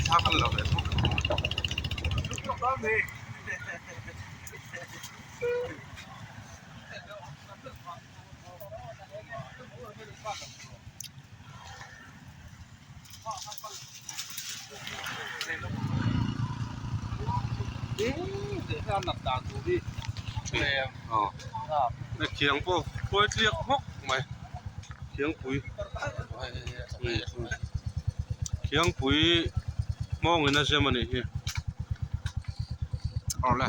Thla kan la ve bawk. Khiang pawh khuai tliak hawk mai khiangpui khiangpui hmawngin a zem a nih hi awle.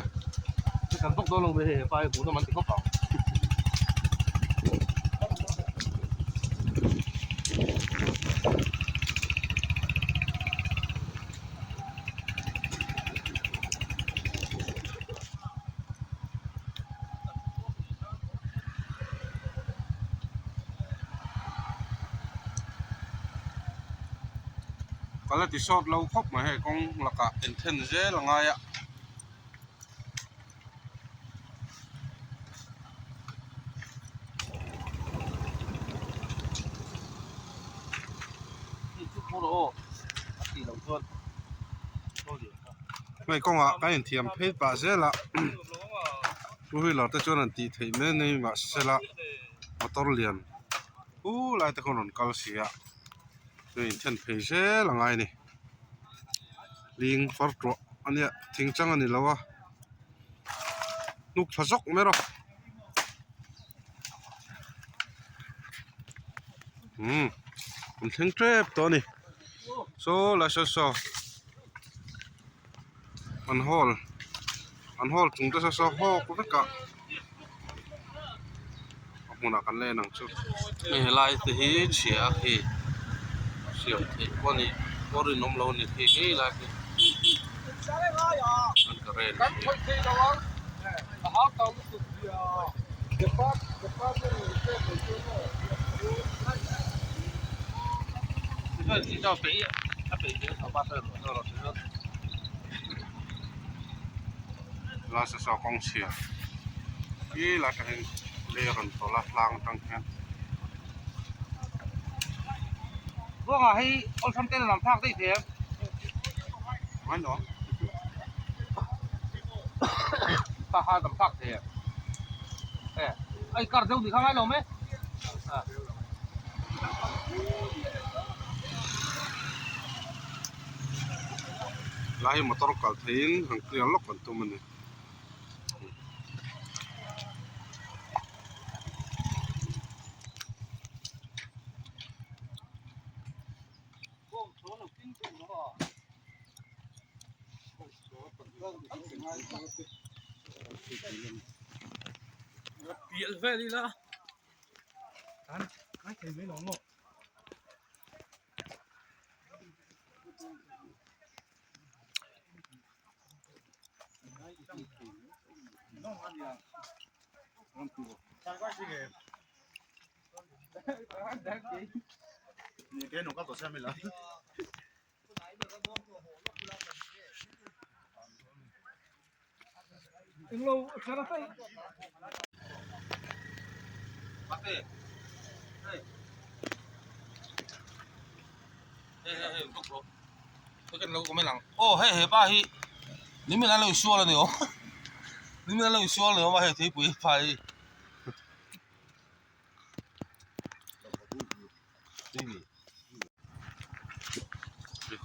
Ka la ti sawt lo khawp mai hei kawng lakah inthen zel a ngai a. Hei kawngah kan inthiam phei pah zel a two wheeler te chuan an tih theih mai a ni mahsela motor lian hu lai te khawn rawn kal si a chuan inthen phei zel a ngai a ni. Hling far tawh a nia thing chang a ni lo a hnuk thla zawk mai rawh umm an thleng tep tawh a ni saw lai saw saw an hall an hall chung te saw saw hawk vek a a hmunah kan la en ang chu. Hei helai te hi chhia khi siam theih pawh a ni pawh rinawm lo a ni khi ngei lai khi an current la sa saw kawng chhia khi lai ah hian lei a rawn tawlh a tlang atang hian. Buangah hei awlsam ten a lam thlak daih thei ang. Kha kha a lam thlak thei ang. Ai kar deuh ni kha ngai lo mai. Lai hi motor kal theiin han clear lawk an tum a ni. Aw hei hepa hi nimin an lo insual a ni awm nimin an lo insual a ni awm a hei theipui phai hi.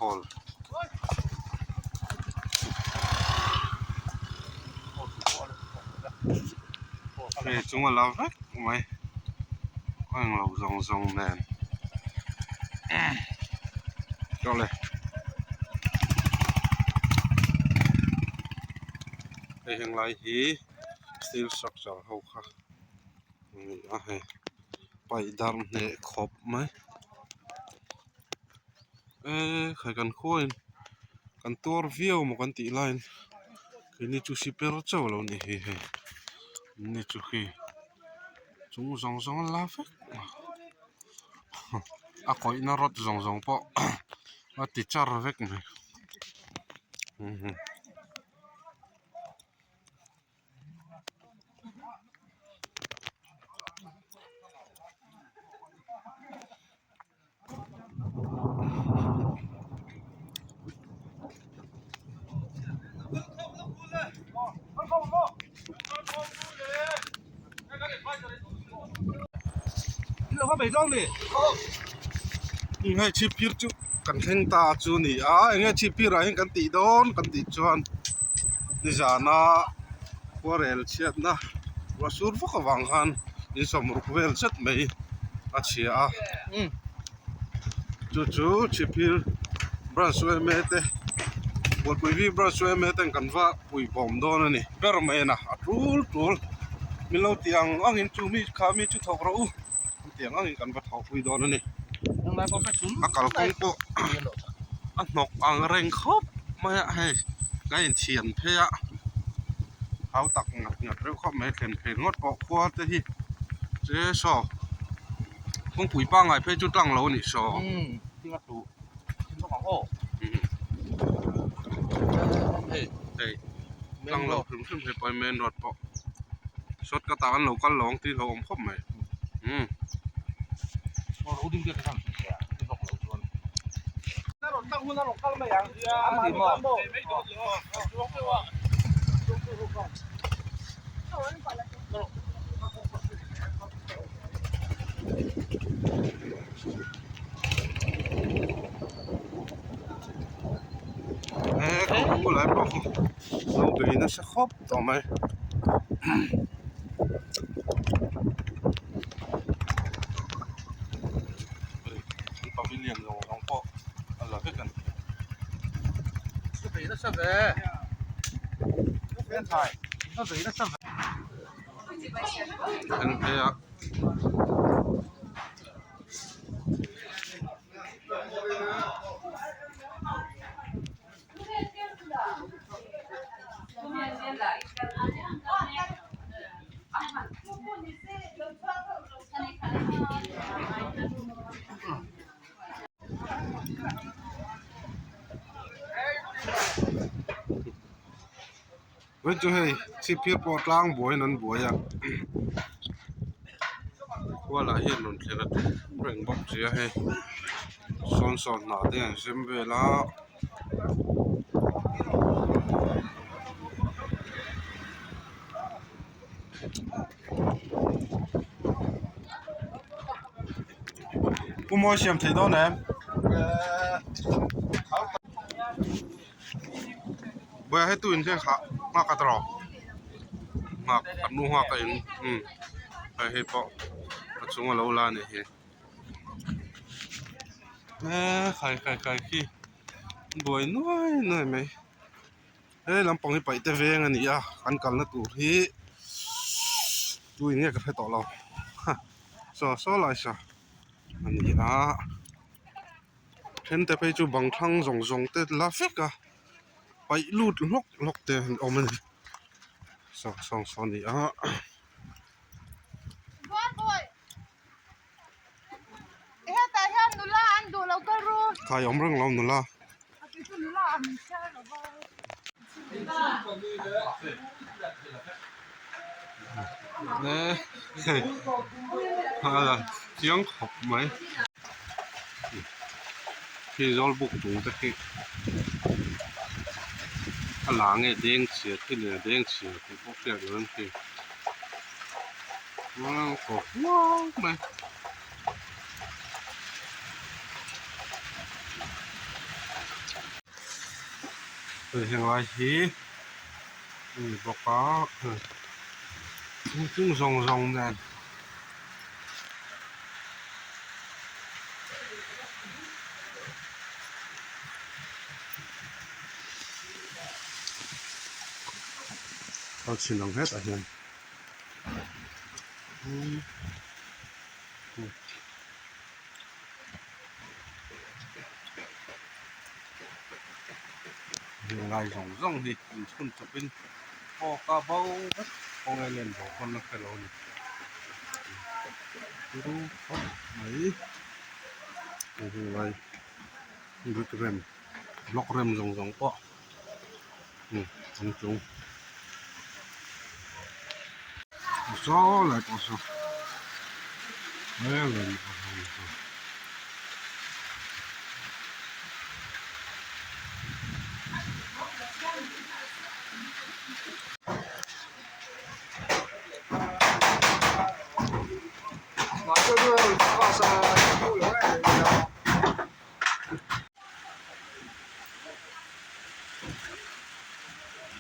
Hall hei chung a la vek mai a englo zawng zawng nen tawle hei henglai hi steel structure ho kha a ni a hei paih darh hneh khawp mai eee khai kan khuain kan tuar viau maw kan tih laiin keini chu siper chauh a lo ni hi hei ni chu khi chung zawng zawng a la vek a kawihna rod zawng zawng pawh a ti char vek mai. Hei chhipphir chu kan thleng ta chu a ni a eng nge chhipphir ah hian kan tih dawn kan tih chuan nizana khuarel chhiatna ruah sur vak avang khan in sawmruk vel zet mai a chhia a chu chu chhipphir branch yma te bualpui v branch yma ten kan va puibawm dawn a ni ber mai a na a tul tul min lo ti ang ang in chu mi kha mi chu thawk rawh u tiang ang in kan va thawhpui dawn a ni a kalkawng pawh a hnawk ang reng khawp mai a hei ka inthiam phei a hau tak ngat ngat reuh khawp mai thlen phei ringawt pawh khua te hi che saw kawngpui pangngai phei chu tlang lo a nih saw. Hei tlang lo hrim hrim hei pawh hi main road pawh shortcut ah kan lo kal lo ang tih hlauhawm khawp mai umm. He kawng bulah pawh lo bei nasa khawp tawh mai pavilion zawng zawng pawh a la vek a ni. An phei a. Vawiin chu hei chhipphir pawh tlang buaiin an buai a khualah hian rawn thlen a tum reng bawk si a hei sawn sawn hnah te an sem vel a. Pu Mawi siam thei dawn em? Bawiha hei tu in hian khah nghak a tawrh nghak an nu nghak a in umm hei hei pawh a chung a lo la a nih hi eee khai khai khai khi buai nuai nuai mai he lampang hi paihte veng a ni a kan kalna tur hi tu in nge ka hre tawh lo saw saw lai saw a ni a. Then te phei chu bang thlang zawng zawng te la vek a paih lut hlawk hlawk te an awm a ni saw saw saw a ni a. Khai awm reng lo nula. Chiang khawp mai khi zawlbuk chung te khi a lah nge deng chhia khi leh deng chhia tih pawh hriat loh ang khi kawr huau mai. Hei henglai hi a ni bawk a thingkung zawng zawng nen a chhin ang hetah hian. Heng lai zawng zawng hi inchhun chawpin awk a bo vek kawng en en bo pawn a hrelo a ni turu khawp mai heng lai brick rem block rem zawng zawng pawh an chung saw lai pawh saw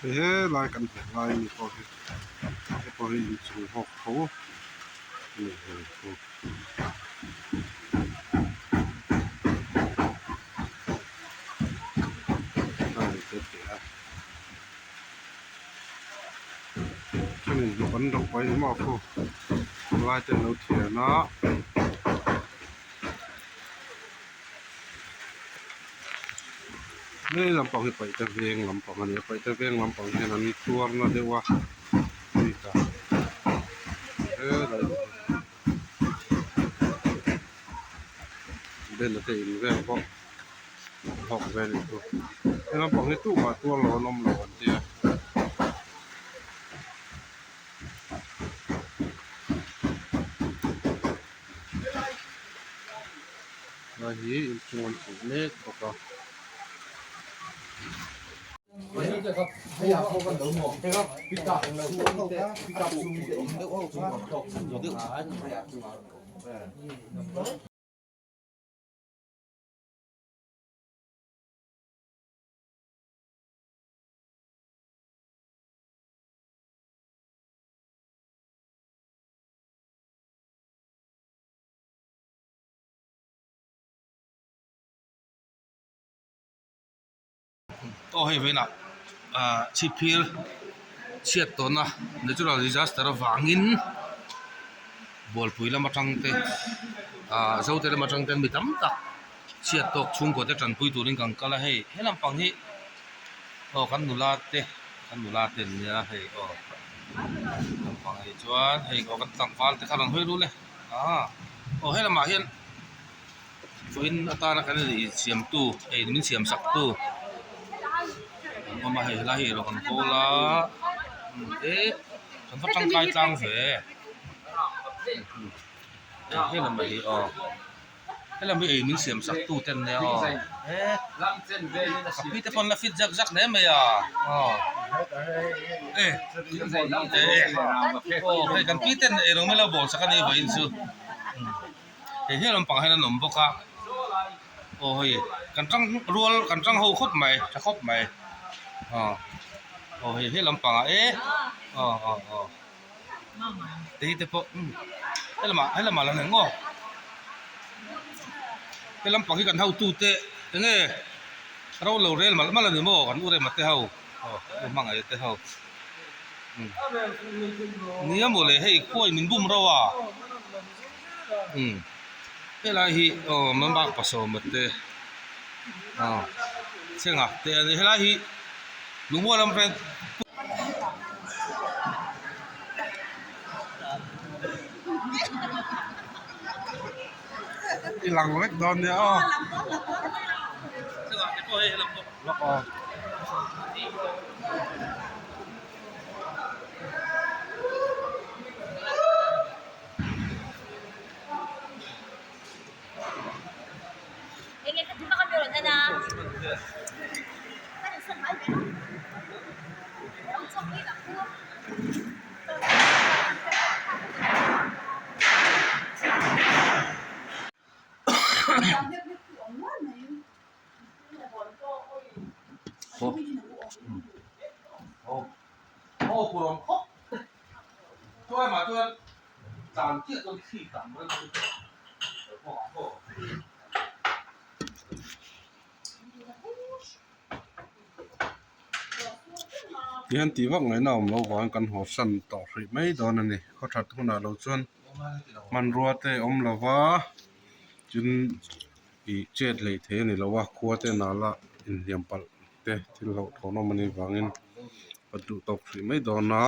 Hei helai kan hmuh lai mi pawh hi hei pawh hi inchung hawk tho a ni hmel bawk. Thenin hnawk an rawk paih ni maw khu lai te an lo thian a. Hei lampang hi paihte veng lampang a ni a paihte veng lampang hian an tuar na deuh a bikah helai bena te in vel pawh a hlawk ve a nih chu he lampang hi tumah tuar lo an awm lo an tia. Lai hi inchung an fuh mek bawk a. Aw hei vawiinah ah chhipphir chhiat tawhna natural disaster avangin bualpui lam atang te ah zote lam atang ten mi tam tak chhiat tawk chhungkaw te tanpui turin kan kal a hei he lampang hi aw kan nula te kan nula te an nia hei aw lampang ah hi chuan hei aw kan tlangval te kha rawn hawi rul e ah aw he lamah hian. Vawiin atana kan insiamtu ei min siam sak tu an awm a hei helai hi erawh kan kawl a e kan va tangkai tlang ve hei lam hi aw helam hi ei min siam sak tu te an nia aw e ka pi te pawh an la fit zak zak hle mai a aw e aw hei kan pi ten ei rawng mai lo bawl sak a ni vawiin chu. Hei he lampang hian an awm bawk a aw hei kan tang rual kan tang ho khawp mai tha khawp mai aw aw hei he lampangah e aw aw aw tei te pawh umm helamah helamah la eng aw he lampang hi kan hotute eng nge ro lo rel malh malh a ni maw kan u rema te ho aw u hmangaih te ho umm nia mawle hei khuai min bum rauh a. Umm helai hi aw mambak pasawma te aw thlengah te a ni helai hi lungmual lam veng. I lang vek dawn nia aw. Lawk aw. Tihian tih vak ngaihna awm loh vangin kan haw san tawh hrih mai dawn a ni khaw that hunah lo chuan hmanrua te a awm lo va tin ih chet hleih thei a ni lo a khua te nala inhliam palh te thil hlauhthawn awm a nih vangin ka duh tawk hrih mai dawn a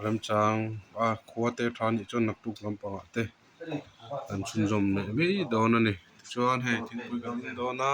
remchang a khua te tha nih chuan naktuk lampangah te kan chhunzawm leh mai dawn a ni tichuan hei thingpui kan in dawn a.